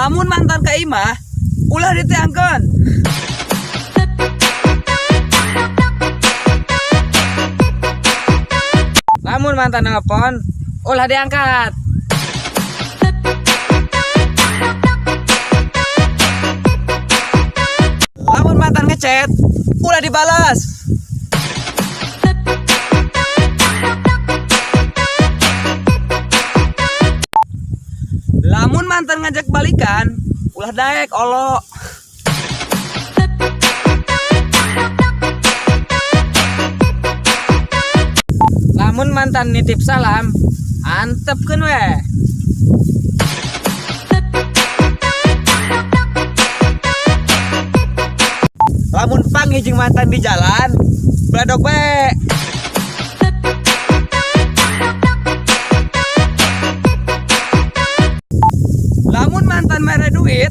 Lamun mantan ka imah, ulah diteangkeun. Lamun mantan nelpon, ulah diangkat. Lamun mantan ngechat, ulah dibalas. Lamun mantan ngajak balikan, ulah daek olo. Lamun mantan nitip salam, antepkeun we. Lamun panggih jeung mantan di jalan, beladog bae. Lamun mantan mere duit,